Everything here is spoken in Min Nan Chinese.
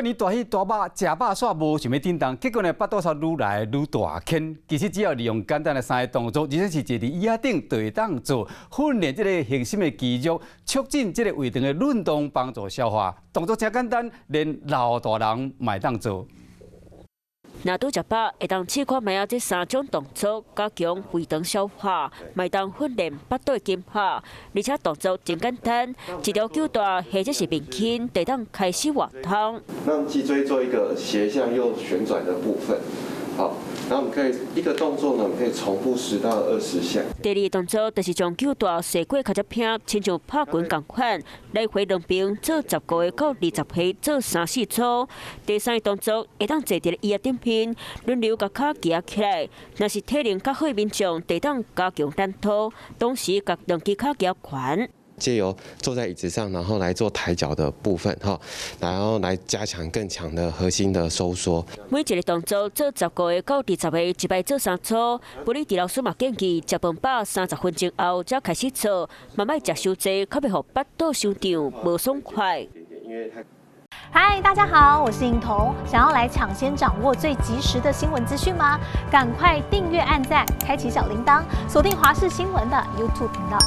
年大魚大肉，食飽煞無想欲振動，結果呢，腹肚煞愈來愈大坑。其實只要利用簡單的三个動作，而且是坐佇椅仔頂就會當做訓練這个核心的肌肉，促進這个胃腸的潤動，幫助消化。動作誠簡單，連老大人嘛會當做。若拄食飽，會當試看覓仔這三種動作，加強胃腸消化，嘛會當訓練腹肚的筋膜，而且動作真簡單，一條球帶或者是面巾，就當開始活動。讓脊椎做一個斜向右旋轉的部分，好，然後我們可以一個動作呢，我們可以重複10到20下。第二個動作就是將球帶踅過跤脊鉎，親像拍拳仝款，來回兩邊做10個到20下，做三四組。第三個動作會當坐佇椅仔頂面，輪流共跤舉起來。若是體能較好的民眾，就當加強單腿，同時共兩支跤舉懸。借由坐在椅子上，然後來做抬腳的部分，哈，然後來加強更強的核心的收縮。每一個動作做10個到20個，一擺做三組。物理治療師嘛建議，食飯飽30分鐘後才開始做，嘛莫食傷濟，較袂予腹肚傷脹，無爽快。嗨，大家好，我是穎彤。想要來搶先掌握最及時的新聞資訊嗎？趕快訂閱、按讚、開啟小鈴鐺，鎖定華視新聞的 YouTube 頻道。